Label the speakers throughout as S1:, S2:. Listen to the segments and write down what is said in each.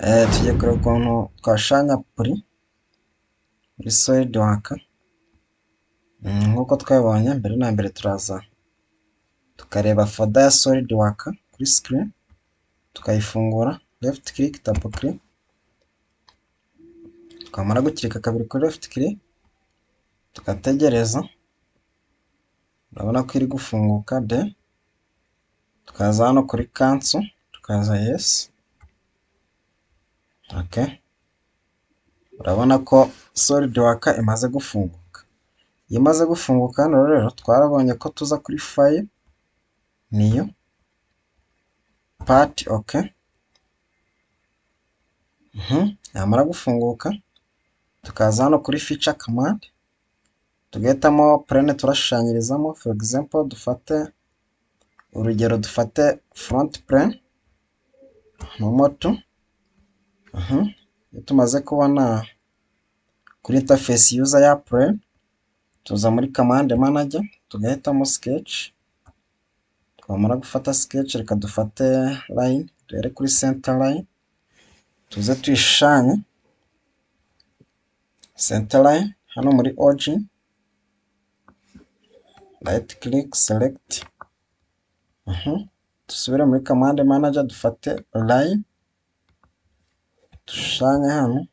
S1: Tugiye kureba ukuntu twashushanya puri muri SolidWorks, nk'uko twabibonye mbere na mbere turaza tukareba folder ya SolidWorks kuri screen, tukayifungura left click double click, twamara gukirika kabiri kuri left click tugategereza, urabona ko iri gufunguka, then tukaza hano kuri cancel tukaza yes, okay, urabona ko SolidWorks imaze gufunguka. Iyo imaze gufunguka hano rero twarabonye ko tuza kuri file, new, part, okay, yamara gufunguka tukaza hano kuri feature command, tugahitamo plane turashushanyirizamo, for example dufate urugero dufate front plane, normal to, iyo tumaze kubona kuri interface user ya plane, tuza muri command manager tugahitamo sketch, twamara gufata sketch reka dufate line, duhere kuri center line, tuze tuyishushanye, center line hano muri origin, right click select, dusubire muri command manager dufate line, dushushanye hano,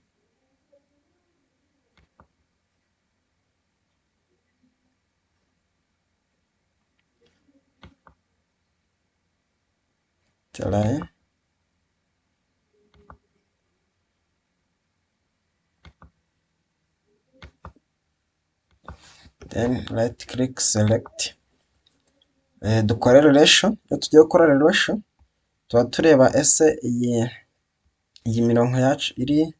S1: line, then right click select, dukore relation. Iyo tugiye gukora relation tuba tureba ese iyi mirongo yacu iri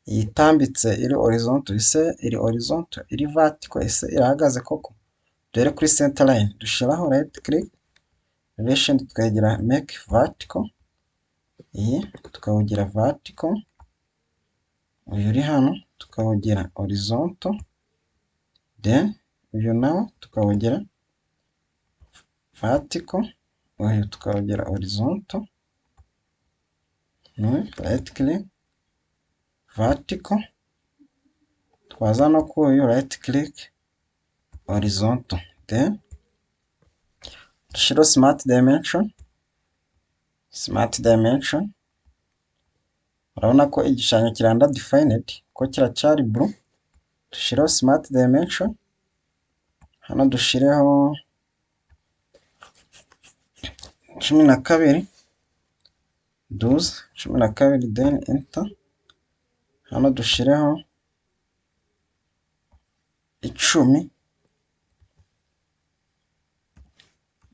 S1: itambitse iri horizontal, ese iri horizontal, iri vertical, ese irahagaze koko? Duhere kuri center line dushyiraho right click relation tukayigira make vertical, iyi tukawugira vertical, uyu uri hano tukawugira horizontal, then uyu nawo tukawugira vertical, uyu tukawugira horizontal, right click vertical, twaza no kuri uyu right click horizontal, then dushireho smart dimension, smart dimension, urabona ko igishushanyo kiri under defined ko kiracyari blue, dushireho smart dimension, hano dushireho 12, duze 12 then enter, hano dushireho 10,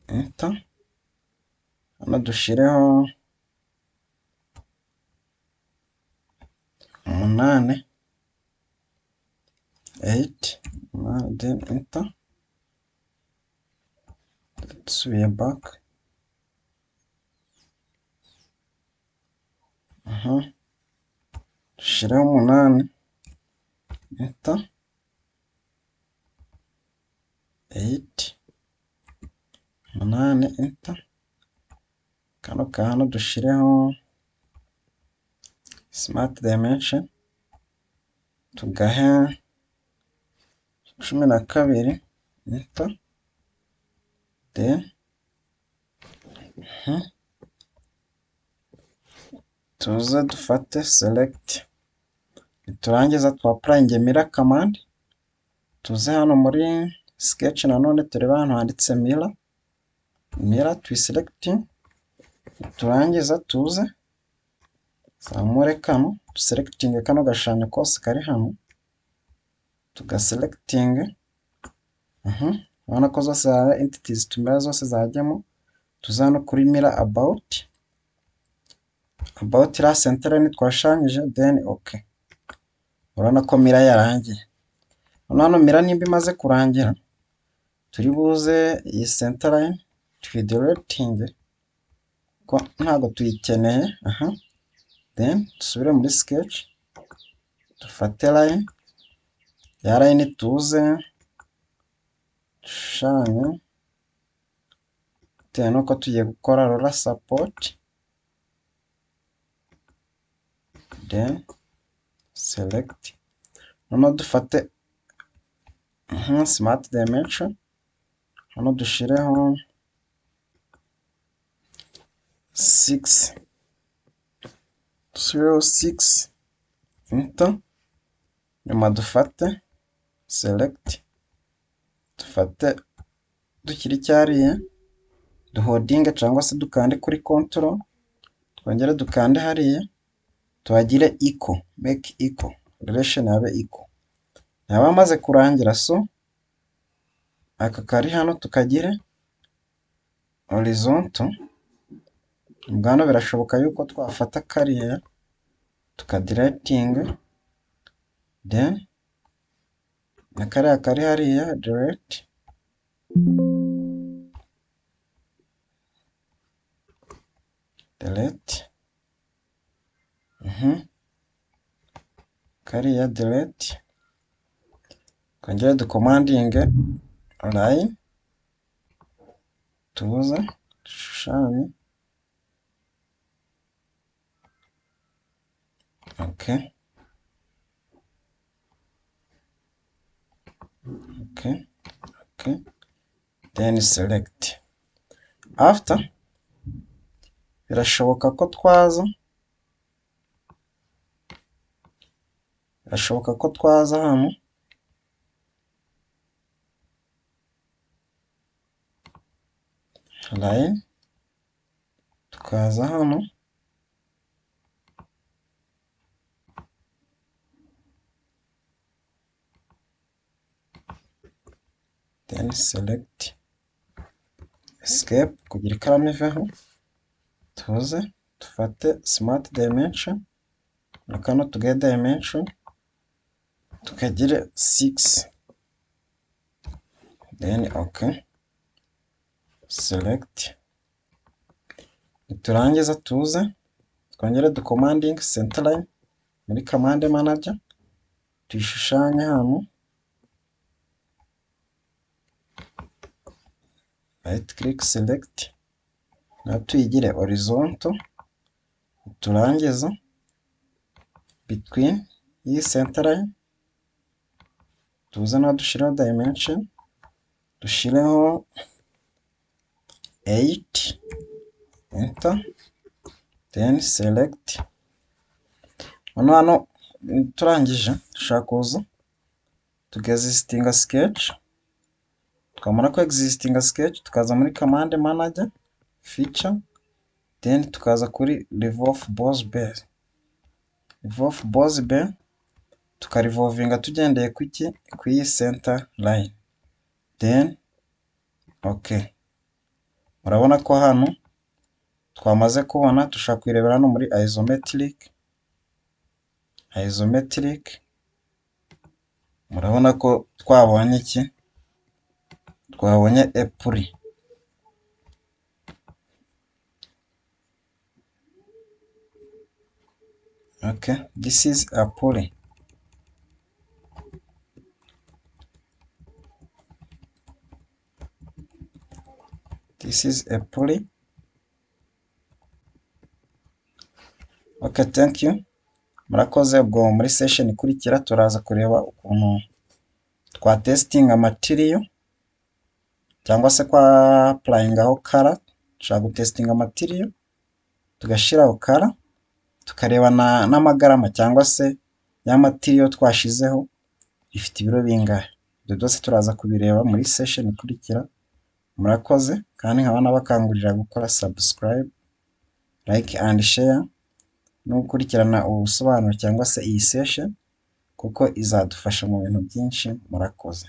S1: enter, hano dushireho 8, eight, then enter, dusubiye back, dushireho 8, enter, eight, 8, enter, kano ka hano dushireho smart dimension, tugahe 12, enter, then tuze dufate select, niturangiza twapplyinge mirror command, tuze hano muri sketch nanone turebe ahantu handitse mirror, mirror tuyiselectinge, niturangiza tuze zamure kano, duselectinge kano gashushanyo kose kari hano, tugaselectinge, urabona ko zose entities tumira zose zajyamo, tuze hano kuri mirror about, about iriya center line twashushanyije, then okay, urabona ko mirror yarangiye. Noneho hano mirror nimba imaze kurangira, turi buze iyi center line tuyideletinge kuko ntabwo tuyikeneye, then dusubire muri sketch, dufate line, ya line tuze dushushanye bitewe n'uko tugiye gukora roller support. Then select, noneho dufate smart dimension, hano dushireho 6 0 6, enter, nyuma dufate select, dufate dushyire icyariye, duhodinge cyangwa se dukande kuri control, twongere dukande hariya, tuhagire equal, make equal, relation yabe equal. Yaba amaze kurangira, so aka kari hano tukagire horizontal. Ubwo hano birashoboka yuko twafata kariya tukadiretinga, then na kariya kari hariya delete, delete, kariya delete, twongere dukomandinge line, tuze dushushanye. Okay, okay, okay, then select. After birashoboka ko twaza, birashoboka ko twaza hano line, tukaza hano then select, escape kugira ikaramu iveho, tuze dufate smart dimension na kano tugahe dimension, tukagire 6, then okay, select. Niturangiza tuze twongere dukomandinge center line muri command manager, tuyishushanye hano, right click select, nayo tuyigire horizontal, turangiza between iyi center line, tuze naho dushireho dimension, dushireho 8, enter, then select. Noneho hano turangije dushobora kuza tugexitinga sketch, twamara ku exitinga sketch tukaza muri command manager feature, then tukaza kuri revolve boss base, revolve boss base tukarivolvinga tugendeye kuki, ku iyi center line, then okay. Murabona ko hano twamaze kubona, dushobora kuyirebera hano muri isometric, isometric, murabona ko twabonye iki, twabonye a pulley. Okay, this is a pulley. This is a pulley. Okay, thank you. Murakoze. Ubwo muri session ikurikira turaza kureba ukuntu twa testinga material cyangwa se kwa applyingaho color. Dushobora gutestinga material tugashyiraho color, tukareba n'amagarama cyangwa se ya material twashizeho ifite ibiro bingahe. Ibyo byose turaza kubireba muri session ikurikira. Murakoze, kandi nkaba nabakangurira gukora subscribe, like and share, no gukurikirana ubu busobanuro cyangwa se iyi session, kuko izadufasha mu bintu byinshi. Murakoze.